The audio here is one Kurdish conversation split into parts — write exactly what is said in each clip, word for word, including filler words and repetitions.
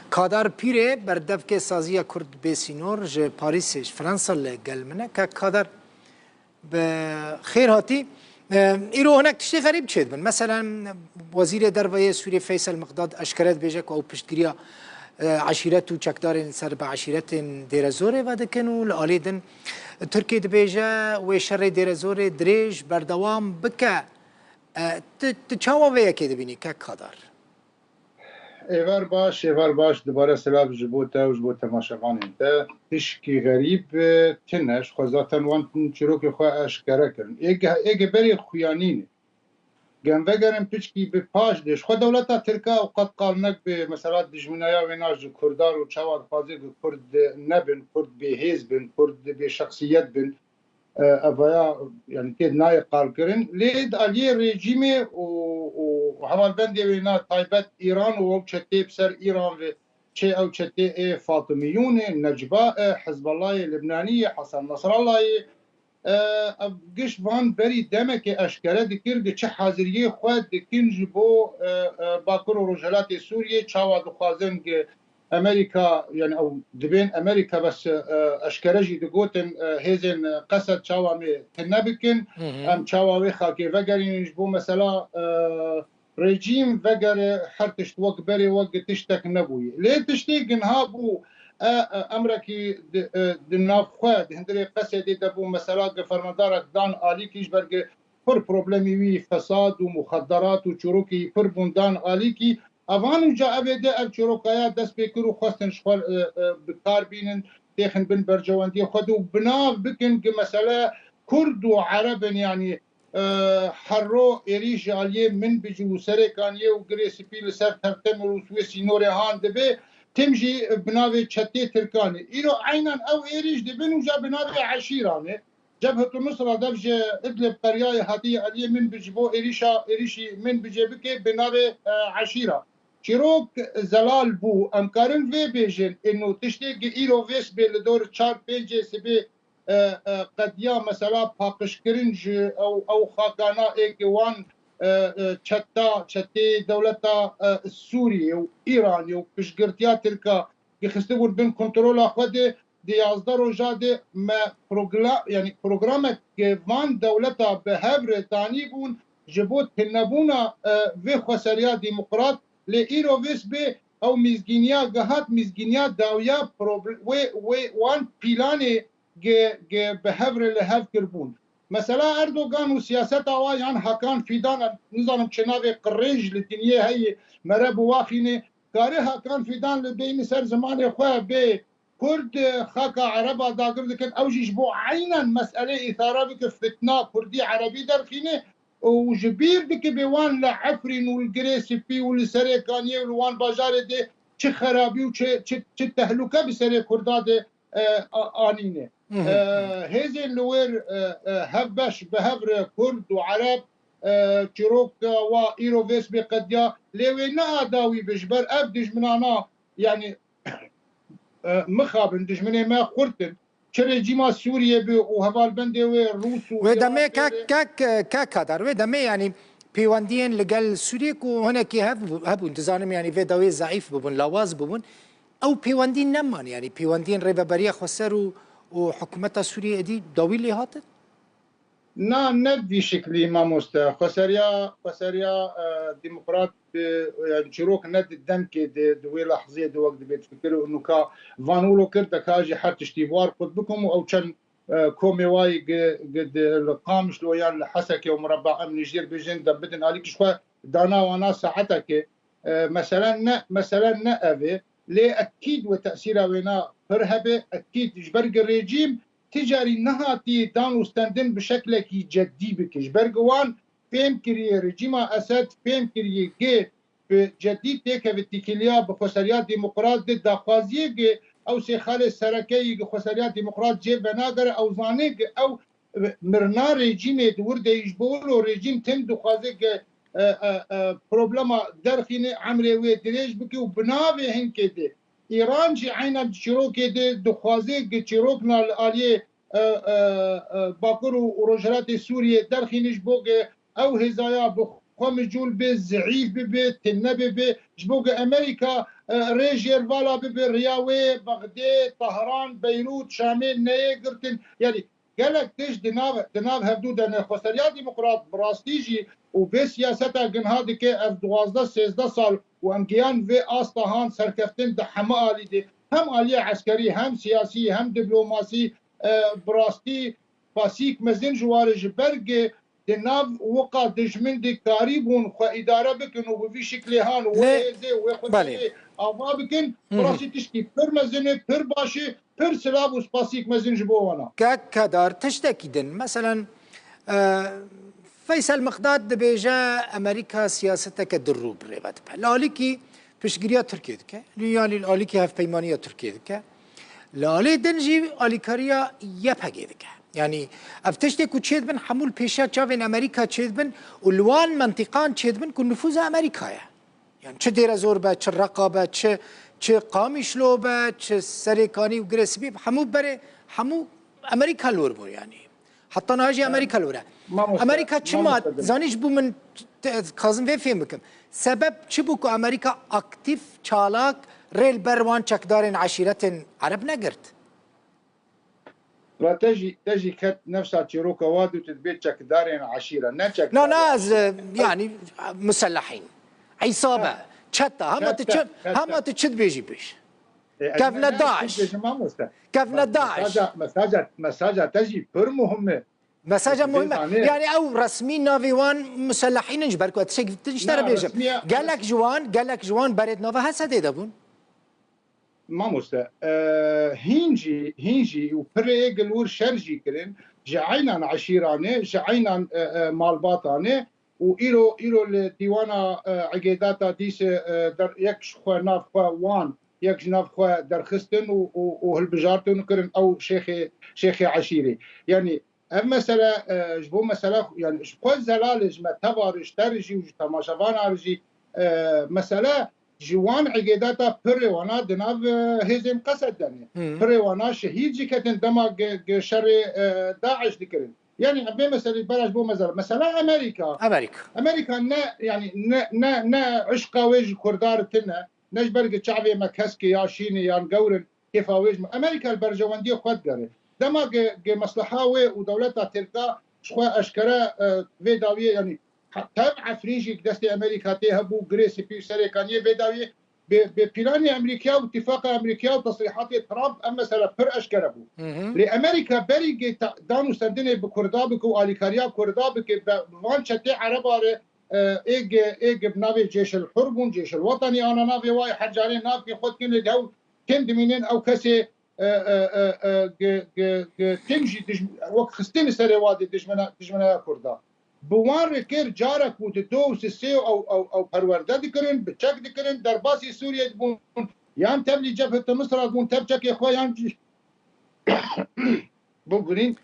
Kadar Pîrê, berdevkê Saziya Kurd Bê Sînor ji Parîsê, ji Fransa li gel min e. Kek Kadar, bi xêr hatî. E, îro hinek tiştê xerîb çêdibin. Meselen, Wezîrê Derve yê Sûriyê Feysel Miqdad eşkere dibêje ku ew piştgiriya, e, eşîret û çekdarên li ser bi eşîretên Dêrezorê ve dikin û li alî din Tirkiyê dibêje wê şerê Dêrezorê dirêj berdewam bike. E, tu, tu çawa vê yekê dibînî, kek Kadar? Êvar baş, êvar baş, dubare silav ji bo te û ji bo temaşevanên te. Tişkî xerîb, e, tune, ji xwe zaten wan çîrokê xwe eşkere kirin. Êge, êge berê xuyanî ne. Gem vegerin piçkî bi paş de. Ji xwe dewleta Tirka ew qet qal nek bi mesela dijminaya wêna ji Kurdan û çawa dixwaze ku Kurd nebin, Kurd bêhêz bin, Kurd bêşexsiyet bin. E, evaya, yani tê nayê qalkirin. Lê di aliyê rejîmê û, û hevalbendê wêna taybet Îran û ew çetê bi ser Îran ve çê ew çetê ê Fatimiyûnê, Necba e, Hizbullayê Libnanî yê, Hasan Nasrallayê, e, ev giş van berî demekê eşkere dikir, di çi haziriyê xwe dikin ji bo, e, e, Bakur û Rojhelatê Sûriyê, çawa dixwazin ki Amerîka, yani ew dibên Amerîka bes, e, eşkere jî digotin, e, hêzên Qesed çawa mê tune bikin, Hı hı. em çawa wê xakê vegerînin ji bo mesela, e, rejîm vegere her tişt wek berê wek tiştek nebûyî. Lê tiştê ginha bû, e, e, emrekî di, e, di nav xwe, di hundirê Qesedê de bû mesela ki fermandarek dan alîkî ji ber ki pir problemî wî fesad û muxedderat û çîrokê pir bûn dan alîkî. Evan uca evê de ev çîrokaya dest pê kir û xwestin ji xwe, e, e, bi kar bînin, têxin bin berjewendiyê xwe de û binav bikin ki mesele Kurd û Ereb in, yanî, e, herro êrîş ji aliyê Minbicî û Serêkaniyê û Girê Spî li ser Tertemir û wê sînorê han dibe, tim jî bi navê çetê Tirkan e. Îro eynan ew êrîş dibin uca bi navê eşîran e. Cebhetu Nusra dev ji Idlib qeryayê hatiye aliyê Minbicî bo êrîşa, êrîşî Minbicê bike bi navê, e, eşîra. Çîrok zelal bû. Em karin vê bêjin, ino tiştê ki îro vês bê li dor çar pêncê sibê, e, e, qediya mesela paqijkirin ji ew, ew xakana ê ki wan, e, e, çeta, çetê dewleta, e, Sûriyê û Îranê û piştgirtiya Tirka ki xistibûn bin kontrola xwe de, di yazdeh roja de me progla-, yani programek, e, van dewleta bi hev re danîbûn ji bo tunebûna, e, vê xweseriya demokrat, lê îro vês bê ew mîzgîniya gihat, mîzgîniya dawiya proble-, wê, wê wan pîlanê ge, ge bi hev re li hev kirbûn. Mesela Erdogan û siyaseta wa yan Hakan Fidan, em nizanim çi navê qirêj li dinyê heye, mere biwaxîne, kare Hakan Fidan li beyni ser zimanê xwe bê Kurd, e, xaka Ereba dagir dikin, ew jî ji bo eynen meselê îthara bike, fitna Kurdî Erebî derxîne û ji bîr dike bê wan li Efrîn û li Girê Spî û li Serêkaniyê û li wan bajarê de çi xerabî û çi, çi, çi tehlûke bi serê Kurda de, e, a-, anîne. Hı hı. E, hêzên li wêr, e, e, hevbeş bi hev re Kurd û Ereb, e, çîrok, e, wa îro vês bê qediya, lê wê ne a dawî be ji ber ev dijminana, yani, e, mixabin, dijminê me xurt in. Çi rejîma Sûriyê be û hevalbendê wê Rûs û Wê demê Îran kek, bê. kek, kek Kadar, wê demê, yanî pêwendiyên li gel Sûriyê ku hinekî hev, hebûn, dizanim, yanî vê dawê zeîf bibûn, lawaz bibûn, ew pêwendî neman, yanî pêwendiyên Rêveberiya Xweser û, û hikûmeta Sûriyê êdî dawî lê hatin? Na, ne vî şiklî mamoste. Xweseriya, xweseriya, e, demokrat bi, yani çîrok ne di demkê de, di wê lehzê de wek dibê fikir û nuka van wilo kir, de ka jî her tiştî war qut bikim û ew çend, e, komê wayî gi, gi di, li Qamişlo yan li Hesekê û mureba em nijêr bêjin, dem bidin alî ki ji xwe dana wana saetekê. E, meselen ne, meselen ne ev e. Lê ekîd wê tesîra wêna pir hebe, ekîd ji ber gi rejîm ti carî nehatî dan û stendin bi şeklekî ceddî bike. Ji ber gi wan fêm kiriye, rejîma Esed fêm kiriye, gê bi ceddî têkeve têkiliya bi xweseriya demokrat de daxwaziyê ki ew sê xalê sereke yî ki xweseriya demokrat cê venagere, ew zanê ki ew mirina rejîmê di wir de yî ji bo wilo rejîm tim dixwaze ki, e, e, e, problema derxîne, emrê wê dirêj bike û bi navê hinkê de Îran jî eyna di çîrokê de dixwaze ki çîrokna li aliyê, e, e, e, Bakur û, û Rojhilatê Sûriyê derxîne ji bo ki ew hêzaya bi xwe micûl be, zeîf bibe, tune bibe, ji bo ku Amerîka e, rê jêrvala bibe, riya wê Bexdê, Tahran, Beyrût, Şamê neyê girtin. Yanî gelek tişt di nav, di nav hevdû de ne. Xweseriya Demokrat bi rastî jî û vê siyaseta ginha dike ev duwazdeh sêzdeh sal û em giyan vê asta han serkeftin di heme alî de. Hem aliyê eskerî, hem siyasî, hem diplomasî, e, bi rastî pasîk mezin ji warê ji ber gi di nav wiqa dijmin de karîbûn xwe îdare bikin û bi vî şiklê han û wê Lê, hêzê û wê belê. Xwediyê ava bikin. Hı hı. Bi rastî tiştî pir mezin e, pir baş e, pir silav û spasîk mezin ji bo wana. Kek Kedar, tiştekî din. Meselen, e, Feysel Miqdad dibêje Amerîka siyaseteke du rû bi rê ve dibe. Li alîkî piştgiriya Tirkiyê dike. Li, yanî li alîkî hevpeymaniya Tirkiyê dike. Li alî din jî alîkariya Y P G dike. Yanî ev tiştê ku çêdibin hemû li pêşiya çavên Amerîka çêdibin û li wan mentîqan çêdibin ku nifûza Amerîka ye. Yani çi Dêrezor be, çi Reqa be, çi, çi Qamişlo be, çi Serêkanî û Girê Spî, hemû berê, hemû Amerîka li wir bû yani. Heta niha jî Amerîka li wir e. Mamoste, Amerîka çima, mamoste din. Zanî ji bo min, te-, dixwazim vê fêm bikim. Sebeb çi bû ku Amerîka aktîf, çalak, rê li ber wan çekdarên eşîretên Ereb negirt? Ve te jî, te jî ket nefsa çîroka wa dû tu dibê çekdarên eşîre, ne çekdarên Na, na, ez, eşîre. e, yani, musellahîn. Îsabe, Ha. çeta, hema tu Çete, çi, çete. hema tu çi dibêjî bêj. E, ez Kevne ne, ne, DAIŞ. çi dibêjim mamoste? Kevne Bak, DAIŞ. Mesaja, mesaja, mesaja te jî pir muhim e. Mesaja Dibê muhim e. zanê. Yani ew resmî navê wan musellahîn in ji ber ku ez tiştek din ji te re Na, bêjim. resmiya- Gelek ji wan, gelek ji wan berê di nava H S D'ê de bûn. Mamoste, e, hîn jî, hîn jî û pirê êgil wir şer jî kirin, ji eynan eşîranê, ji eynan, e, e, malbatanê û îro, îro li dîwana, e, Egêdata dîse, e, der, yek ji xwe nav xwe wan, yek ji nav xwe derxistin û, û, û hilbijartin û kirin ew şêxê, şêxê eşîrê. Yanî ev mesele, e, ji bo mesela, yani ji xwe zelalê ji me teva re, ji te re jî û ji temaşevana re jî, e, mesele ji wan egêdata pirê wana di nav, e, hêzên Qesed de ne. Hı. Pirê wana şehîd jî ketin dema ge-, ge-, şerê, e, DAIŞ dikirin. Yani vê meselê bera ji bo mezela. Mesela Amerîka. Amerîka. Amerîka ne, yani ne, ne, ne işqa wê ji Kurda re tune, ne ji ber gi çavê me keskê ya şîn e yan gewr in, kêfa wê ji me. Amerîka li berjewendiyê xwe digere. Dema gi, gi mesleha wê û dewleta Tirka ji xwe eşkere, e, vê dawiyê, yanî he-, tev Efrîn jî destê Amerîka tê hebû, Girê Spî û Serêkaniyê vê dawiyê bi, bi planê Amerîka û îtîfaqa Amerîka û tesrîhatê Trump ev mesele pir eşkere bû. Hı hı. Lê Amerîka berî gi ta-, dan û sendinê bi Kurda bike û alîkariya Kurda bike, bi, bi van çetê Ereba re, e, ê gi, ê gi bi navê Cêşil Hur bûn, Cêşil Wetanî ana navê wayê her carê navkê xwe dikin lê di hew tim dimînin ew kesê, e, e, e, e, gi, gi, gi tim jî dij-, wek xistin li serê wa dê dijmina, dijminaya Kurda. Bi wan re kir carek û di do û sisê ew, ew, ew perwerde dikirin, bi çek dikirin, derbasî Sûriyê dibûn, yan tevlî Cebhete Misra dibûn, tev çekê xwe yan jî bibûrîn.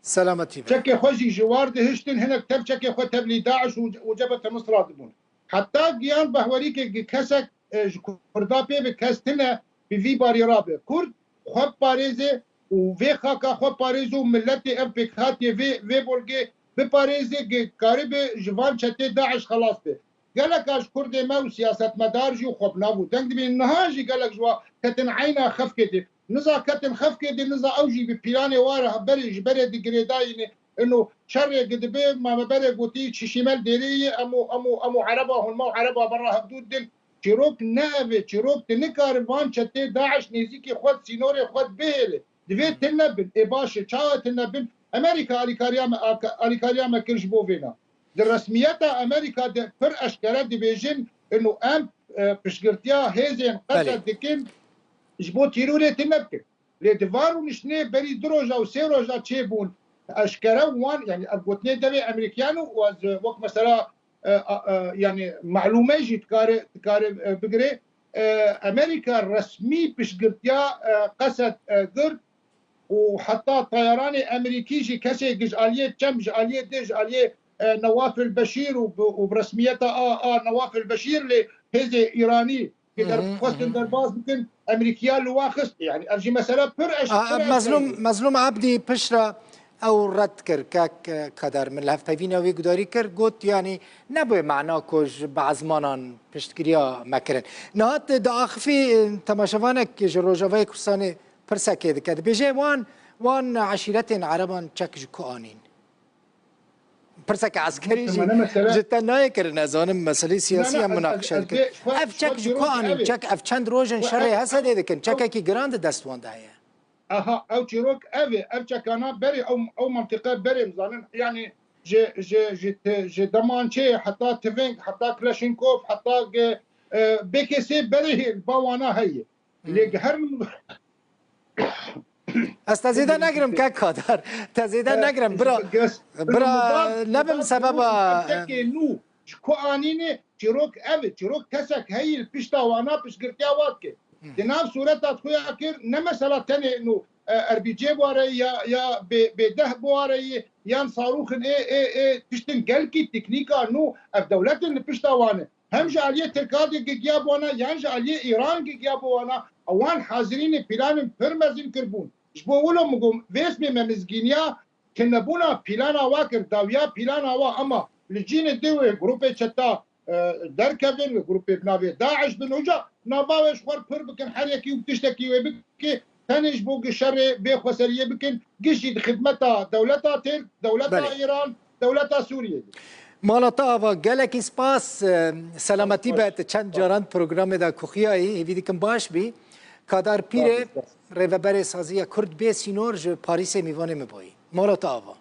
Selametî be. Çekê xwe jî ji war dihiştin, hinek tev çekê xwe tevlî DAIŞ û, û Cebhete Misra dibûn. Heta giyan behwerîkê gi kesek, e, ji Kurda pê bi kes tine bi vî barî rabe. Kurd xwe biparêze û vê xaka xwe parêze û miletê ev pêkhatiye vê, vê bolgê biparêze, gi karibe ji van çetê DAIŞ xelas be. Gelek a ji Kurdê me û siyasetmedar jî û xwe bi nav û deng dibînin. Niha jî gelek ji wa ketin eyna xefkê de. Niza ketin xefkê de, niza ew jî bi planê wa re berê, ji berê di girêdayî ne. Ino şerê gi dibe, ma me berê gotî, çişîmel dêrê ye, em û, em û, em û Ereba hûn ma û Ereba berra hevdû din. Çîrok ne ev e, çîrok tu nikare van çetê DAIŞ nêzîkî xwe, sînorê xwe bihêle. Divê tune bin. Ê baş e, çawa tune bin? Amerîka alîkariya me, alîkariya me kir ji bo vêna. Di resmiyeta Amerîka de pir eşkere dibêjin, ino em, e, piştgirtiya hêzên Qesed Belê. dikin, ji bo tîrorê tune bikin. Lê di van rûniştinê berî du roja û sê roja çêbûn, eşkere wan, yani ev gotinê devê Amerîkiyan û ez, e, wek mesela, e, a, e, yani malûme jî dikare, dikare, e, bigire. E, Amerîka resmî piştgirtiya, e, Qesed, e, girt û heta tayaranê Amerîkî jî kesê ji aliyê çem, ji aliyê dê, ji aliyê, e, Newafil Beşîr û bi, û bi resmiyeta a, a Newafil Beşîr lê hêzê Îranî Kê Hı hı, derxwestin hı hı. derbas bikin, Amerîkiya li wa xist. Yani ev jî mesela pir eş-, A, pir eşkere Mezlûm, bû. Mezlûm Ebdî piştre, Ew red kir, kek Kader, min li hevpeyvîna wê gudarî kir, got, yanî nebûye mana ku ji bi ezmanan piştgiriya me kirin. Niha tu diaxifî, e, temaşevanek ji Rojavayê Kurdistanê pirsekê dike. Dibêje, wan, wan eşîretên Ereban çek ji ku anîn? Pirseke eskerî jî Mesele, mesele ji te nayê kirin, ez zanim meseleyê siyasî em ez, ez, munaqişe ez dikin. Bê, xwe, Ev çek xwe ji ku dîrok anîn? Ev ê. Çek, ev çend roj in Xwe, şerê ev, hese dê dikin. Çekekî giran di dest wan de heye. Aha, ew çîrok ev ê, ev çekana berê, ew, ew mentiqe berê, em zanin, yanî ji, ji, ji, ji demançeyê heta tivêng, heta Klaşinkov, heta ge-, e, B K S berê hê li ba wana heye. Lê her Ez te zêde negirim kek Kadar. Te zêde negirim bira. Bira, nebim sebeba. Çekê nû ji ku anîne, çîrok ev e. Çîrok kesek heyî li pişta wana piştgirtiya wa dike. Di nav sûreta xwe ya kir, ne mesela tenê nû, e, R B G bû re ya, ya B, B deh bû re yan sarûxin ê, ê, ê, tiştin gelkî teknîka nû ev dewletin li pişta wan e. Hem ji aliyê Tirkan gigiya bona, yan ji aliyê Îran gigiya bona, ewan hazirînê planên pir mezin kirbûn. Ji bo wilo min got, vêsmê me mizgîniya tunebûna plana wa kir, dawiya plana wa, ama li cînê dê wê grûpê çeta, e, derkevin, wê grûpê bi navê DAIŞ bin, uca nava wê ji xwe pir bikin, her yekî û tiştekî wê bike, tenê ji bo gi şerê bê xweseriyê bikin, gişî di xidmeta dewleta Tirk, dewleta Belê. Îran, dewleta Sûriyê de. Mala te ava, gelekî spas, e, selametî be, te çend caran programê de kuxiyayî, hêvî dikim baş bî. Kadar Pîrê, Spas, spas. Rêveberê Saziya Kurd Bê Sînor ji Parîsê mîvanê me bûyî. Mala te ava.